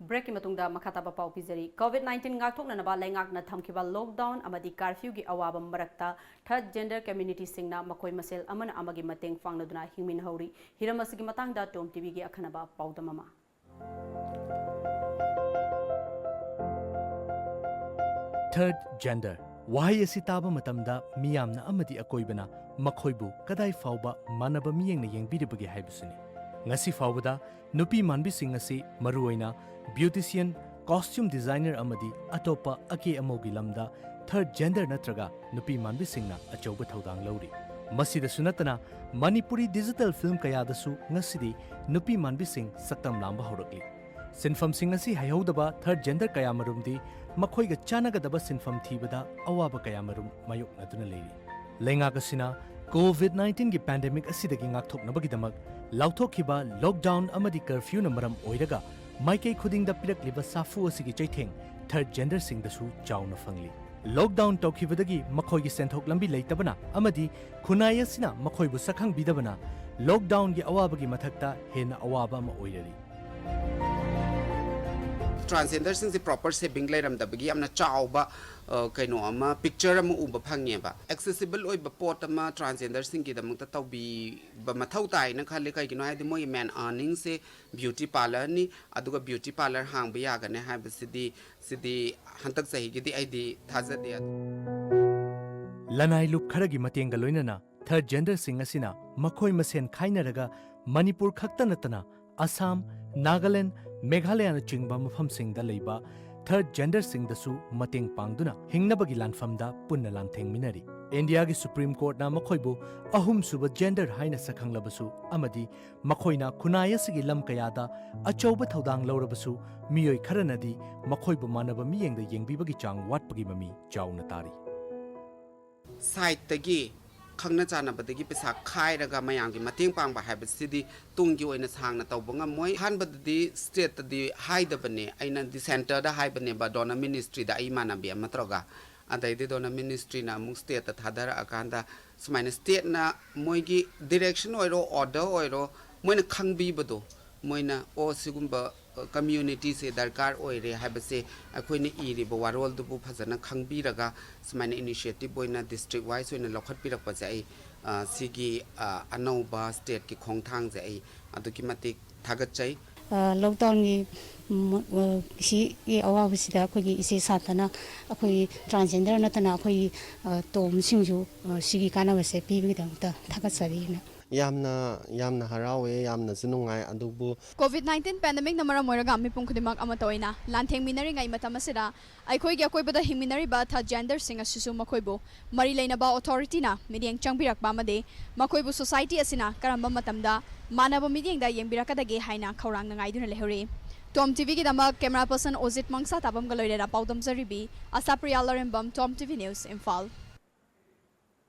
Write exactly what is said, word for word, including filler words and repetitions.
Breakꯀꯤ ꯃꯇꯨꯡꯗ ꯃꯈꯥ ꯇꯥꯕ ꯄꯥꯎ ꯄꯤꯖꯔꯤ꯫ COVID nineteen ꯉꯥꯛꯊꯣꯛꯅꯅꯕ ꯂꯩꯉꯥꯛꯅ ꯊꯝꯈꯤꯕ lockdown ꯑꯃꯗꯤ curfewꯒꯤ ꯑꯋꯥꯕ ꯃꯔꯛꯇ third gender communityꯁꯤꯡꯅ ꯃꯈꯣꯏ ꯃꯁꯦꯜ ꯑꯃꯅ ꯑꯃꯒꯤ ꯃꯇꯦꯡ ꯄꯥꯡꯅꯗꯨꯅ ꯍꯤꯡꯃꯤꯟꯅꯍꯧꯔꯤ꯫ ꯍꯤꯔꯝ ꯑꯁꯤꯒꯤ ꯃꯇꯥꯡꯗ ꯇꯣꯝ ꯇꯤꯚꯤꯒꯤ ꯑꯈꯟꯅꯕ ꯄꯥꯎꯗꯝ ꯑꯃ꯫ Third gender ꯋꯥꯍꯩ ꯑꯁꯤ ꯇꯥꯕ ꯃꯇꯝꯗ ꯃꯤꯌꯥꯝꯅ ꯑꯃꯗꯤ ꯑꯀꯣꯏꯕꯅ ꯃꯈꯣꯏꯕꯨ ꯀꯗꯥꯏ ꯐꯥꯎꯕ ꯃꯥꯟꯅꯕ ꯃꯤꯠꯌꯦꯡꯅ ꯌꯦꯡꯕꯤꯔꯤꯕꯒꯦ ꯍꯥꯏꯕꯁꯤꯅꯤ꯫ ꯉꯁꯤ ꯐꯥꯎꯕꯗ ꯅꯨꯄꯤ ꯃꯥꯟꯕꯤꯁꯤꯡ ꯑꯁꯤ ꯃꯔꯨꯑꯣꯏꯅ beautician, costume designer ꯑꯃꯗꯤ ꯑꯇꯣꯞꯄ ꯑꯀꯦ ꯑꯃꯧꯒꯤ ꯂꯝꯗ third gender ꯅꯠꯇ꯭ꯔꯒ ꯅꯨꯄꯤ ꯃꯥꯟꯕꯤꯁꯤꯡꯅ ꯑꯆꯧꯕ ꯊꯧꯗꯥꯡ ꯂꯧꯔꯤ꯫ ꯃꯁꯤꯗꯁꯨ ꯅꯠꯇꯅ ꯃꯅꯤꯄꯨꯔꯤ digital film ꯀꯌꯥꯗꯁꯨ ꯉꯁꯤꯗꯤ ꯅꯨꯄꯤ ꯃꯥꯟꯕꯤꯁꯤꯡ ꯁꯛꯇꯝ ꯂꯥꯡꯕ ꯍꯧꯔꯛꯂꯤ꯫ ꯁꯤꯟꯐꯝꯁꯤꯡ ꯑꯁꯤ ꯍꯩꯍꯧꯗꯕ third gender ꯀꯌꯥꯃꯔꯨꯝꯗꯤ ꯃꯈꯣꯏꯒ ꯆꯥꯟꯅꯒꯗꯕ ꯁꯤꯟꯐꯝ ꯊꯤꯕꯗ ꯑꯋꯥꯕ ꯀꯌꯥꯃꯔꯨꯝ ꯃꯥꯌꯣꯛꯅꯗꯨꯅ ꯂꯩꯔꯤ꯫ ꯂꯩꯉꯥꯛ ꯑꯁꯤꯅ COVID nineteenꯒꯤ pandemic ꯑꯁꯤꯗꯒꯤ ꯉꯥꯛꯊꯣꯛꯅꯕꯒꯤꯗꯃꯛ ꯂꯥꯎꯊꯣꯛꯈꯤꯕ lockdown ꯑꯃꯗꯤ curfewꯅ ꯃꯔꯝ ꯑꯣꯏꯔꯒ ꯃꯥꯏꯀꯩ ꯈꯨꯗꯤꯡꯗ ꯄꯤꯔꯛꯂꯤꯕ ꯁꯥꯐꯨ ꯑꯁꯤꯒꯤ ꯆꯩꯊꯦꯡ third genderꯁꯤꯡꯗꯁꯨ ꯆꯥꯎꯅ ꯐꯪꯂꯤ꯫ Lockdown ꯇꯧꯈꯤꯕꯗꯒꯤ ꯃꯈꯣꯏꯒꯤ ꯁꯦꯟꯊꯣꯛ ꯂꯝꯕꯤ ꯂꯩꯇꯕꯅ ꯑꯃꯗꯤ ꯈꯨꯟꯅꯥꯏ ꯑꯁꯤꯅ ꯃꯈꯣꯏꯕꯨ ꯁꯛꯈꯪꯕꯤꯗꯕꯅ lockdownꯒꯤ ꯑꯋꯥꯕꯒꯤ ꯃꯊꯛꯇ ꯍꯦꯟꯅ ꯑꯋꯥꯕ ꯑꯃ ꯑꯣꯏꯔꯔꯤ꯫ Transgenderꯁꯤꯡꯁꯦ proper saving ꯂꯩꯔꯝꯗꯕꯒꯤ ꯌꯥꯝꯅ ꯆꯥꯎꯕ, ꯑ, ꯀꯩꯅꯣ ꯑꯃ, picture ꯑꯃ ꯎꯕ ꯐꯪꯉꯦꯕ꯫ Accessible ꯑꯣꯏꯕ ꯄꯣꯠ ꯑꯃ transgenderꯁꯤꯡꯒꯤꯗꯃꯛꯇ ꯇꯧꯕꯤꯕ ꯃꯊꯧ ꯇꯥꯏꯅ ꯈꯜꯂꯤ꯫ ꯀꯩꯒꯤꯅꯣ ꯍꯥꯏꯗꯤ ꯃꯣꯏꯒꯤ main earningꯁꯦ beauty parlourꯅꯤ, ꯑꯗꯨꯒ beauty parlour ꯍꯥꯡꯕ ꯌꯥꯒꯅꯤ ꯍꯥꯏꯕꯁꯤꯗꯤ, ꯁꯤꯗꯤ ꯍꯟꯗꯛ ꯆꯍꯤꯒꯤꯗꯤ ꯑꯩꯗꯤ ꯊꯥꯖꯗꯦ꯫ ꯂꯅꯥꯏ ꯂꯨꯞ ꯈꯔꯒꯤ ꯃꯇꯦꯡꯒ ꯂꯣꯏꯅꯅ third genderꯁꯤꯡ ꯑꯁꯤꯅ ꯃꯈꯣꯏ ꯃꯁꯦꯟ ꯈꯥꯏꯅꯔꯒ ꯃꯅꯤꯄꯨꯔ ꯈꯛꯇ ꯅꯠꯇꯅ ꯑꯁꯥꯝ, ꯅꯥꯒꯥꯂꯦꯟ, ꯃꯦꯘꯥꯂꯌꯅꯆꯤꯡꯕ ꯃꯐꯝꯁꯤꯡꯗ ꯂꯩꯕ third genderꯁꯤꯡꯗꯁꯨ ꯃꯇꯦꯡ ꯄꯥꯡꯗꯨꯅ ꯍꯤꯡꯅꯕꯒꯤ ꯂꯥꯟꯐꯝꯗ ꯄꯨꯟꯅ ꯂꯥꯟꯊꯦꯡꯃꯤꯟꯅꯔꯤ꯫ ꯏꯟꯗꯤꯌꯥꯒꯤ Supreme Courtꯅ ꯃꯈꯣꯏꯕꯨ ꯑꯍꯨꯝꯁꯨꯕ gender ꯍꯥꯏꯅ ꯁꯛꯈꯪꯂꯕꯁꯨ ꯑꯃꯗꯤ ꯃꯈꯣꯏꯅ ꯈꯨꯟꯅꯥꯏ ꯑꯁꯤꯒꯤ ꯂꯝ ꯀꯌꯥꯗ ꯑꯆꯧꯕ ꯊꯧꯗꯥꯡ ꯂꯧꯔꯕꯁꯨ, ꯃꯤꯑꯣꯏ ꯈꯔꯅꯗꯤ ꯃꯈꯣꯏꯕꯨ ꯃꯥꯟꯅꯕ ꯃꯤꯠꯌꯦꯡꯗ ꯌꯦꯡꯕꯤꯕꯒꯤ ꯆꯥꯡ ꯋꯥꯠꯄꯒꯤ ꯃꯃꯤ ꯆꯥꯎꯅ ꯇꯥꯔꯤ꯫ Sideꯇꯒꯤ, ꯈꯪꯅ ꯆꯥꯟꯅꯕꯗꯒꯤ ꯄꯩꯁꯥ ꯈꯥꯏꯔꯒ ꯃꯌꯥꯝꯒꯤ ꯃꯇꯦꯡ ꯄꯥꯡꯕ ꯍꯥꯏꯕꯁꯤꯗꯤ ꯇꯨꯡꯒꯤ ꯑꯣꯏꯅ ꯁꯥꯡꯅ ꯇꯧꯕ ꯉꯝꯃꯣꯏ꯫ ꯑꯍꯥꯟꯕꯗꯗꯤ stateꯇꯗꯤ ꯍꯥꯏꯗꯕꯅꯦ, ꯑꯩꯅꯗꯤ centreꯗ ꯍꯥꯏꯕꯅꯦꯕ, donor ministryꯗ ꯑꯩ ꯏꯃꯥꯟꯅꯕꯤ ꯑꯃ ꯇꯧꯔꯒ꯫ ꯑꯗꯩꯗꯤ donor ministryꯅ ꯑꯃꯨꯛ stateꯇ ꯊꯥꯗꯔꯛꯑꯀꯥꯟꯗ ꯁꯨꯃꯥꯏꯅ stateꯅ ꯃꯣꯏꯒꯤ direction ꯑꯣꯏꯔꯣ, order ꯑꯣꯏꯔꯣ, ꯃꯣꯏꯅ ꯈꯪꯕꯤꯕꯗꯣ, ꯃꯣꯏꯅ ꯑꯣ ꯁꯤꯒꯨꯝꯕ ꯀꯝꯃ꯭ꯌꯨꯅꯤꯇꯤꯁꯦ ꯗꯔꯀꯥꯔ ꯑꯣꯏꯔꯦ ꯍꯥꯏꯕꯁꯦ ꯑꯩꯈꯣꯏꯅ ꯏꯔꯤꯕ ꯋꯥꯔꯣꯜꯗꯨꯕꯨ ꯐꯖꯅ ꯈꯪꯕꯤꯔꯒ ꯁꯨꯃꯥꯏꯅ ꯏꯅꯤꯁꯤꯌꯦꯇꯤꯚ ꯑꯣꯏꯅ ꯗꯤꯁꯇ꯭ꯔꯤꯛ ꯋꯥꯏꯁ ꯑꯣꯏꯅ ꯂꯧꯈꯠꯄꯤꯔꯛꯄꯁꯦ ꯑꯩ ꯁꯤꯒꯤ ꯑꯅꯧꯕ ꯁ꯭ꯇꯦꯠꯀꯤ ꯈꯣꯡꯊꯥꯡꯁꯦ ꯑꯩ ꯑꯗꯨꯛꯀꯤ ꯃꯇꯤꯛ ꯊꯥꯒꯠꯆꯩ꯫ ꯂꯣꯛꯗꯥꯎꯟꯒꯤ ꯁꯤꯒꯤ ꯑꯋꯥꯕꯁꯤꯗ ꯑꯩꯈꯣꯏꯒꯤ ꯏꯆꯦ ꯁꯥꯇꯅ ꯑꯩꯈꯣꯏꯒꯤ ꯇ꯭ꯔꯥꯟꯁꯖꯦꯟꯗꯔ ꯅꯠꯇꯅ ꯑꯩꯈꯣꯏꯒꯤ ꯇꯣꯝꯁꯤꯡꯁꯨ ꯁꯤꯒꯤ ꯀꯥꯟꯅꯕꯁꯦ ꯄꯤꯕꯒꯤꯗꯃꯛꯇ ꯊꯥꯒꯠꯆꯔꯤꯅ꯫ ꯌꯥꯝꯅ ꯌꯥꯝꯅ ꯍꯔꯥꯎꯋꯦ, ꯌꯥꯝꯅꯁꯨ ꯅꯨꯡꯉꯥꯏ꯫ ꯑꯗꯨꯕꯨ ꯀꯣꯚꯤꯗ ꯅꯥꯏꯟꯇꯤꯟ ꯄꯦꯟꯗꯦꯃꯤꯛꯅ ꯃꯔꯝ ꯑꯣꯏꯔꯒ ꯃꯤꯄꯨꯝ ꯈꯨꯗꯤꯡꯃꯛ ꯑꯃꯠꯇ ꯑꯣꯏꯅ ꯂꯥꯟꯊꯦꯡꯃꯤꯟꯅꯔꯤꯉꯩ ꯃꯇꯝ ꯑꯁꯤꯗ ꯑꯩꯈꯣꯏꯒꯤ ꯑꯀꯣꯏꯕꯗ ꯍꯤꯡꯃꯤꯟꯅꯔꯤꯕ ꯊꯥꯔꯠ ꯖꯦꯟꯗꯔꯁꯤꯡ ꯑꯁꯤꯁꯨ ꯃꯈꯣꯏꯕꯨ ꯃꯔꯤ ꯂꯩꯅꯕ ꯑꯣꯊꯣꯔꯤꯇꯤꯅ ꯃꯤꯠꯌꯦꯡ ꯆꯪꯕꯤꯔꯛꯄ ꯑꯃꯗꯤ ꯃꯈꯣꯏꯕꯨ ꯁꯣꯁꯥꯏꯇꯤ ꯑꯁꯤꯅ ꯀꯔꯝꯕ ꯃꯇꯝꯗ ꯃꯥꯟꯅꯕ ꯃꯤꯠꯌꯦꯡꯗ ꯌꯦꯡꯕꯤꯔꯛꯀꯗꯒꯦ ꯍꯥꯏꯅ ꯈꯧꯔꯥꯡꯅ ꯉꯥꯏꯗꯨꯅ ꯂꯩꯍꯧꯔꯤ꯫ ꯇꯣꯝ ꯇꯤꯚꯤꯒꯤꯗꯃꯛ ꯀꯦꯃꯦꯔꯥ ꯄꯔꯁꯟ ꯑꯣꯖꯤꯠ ꯃꯪꯁꯥ ꯇꯥꯕꯝꯒ ꯂꯣꯏꯅꯅ ꯄꯥꯎꯗꯝꯖꯔꯤꯕꯤ ꯑꯁꯥꯄ꯭ꯔꯤꯌꯥ ꯂꯥꯔꯦꯝꯕꯝ, ꯇꯣꯝ ꯇꯤꯚꯤ ꯅ꯭ꯌꯨꯁ, ꯏꯝꯐꯥꯜ꯫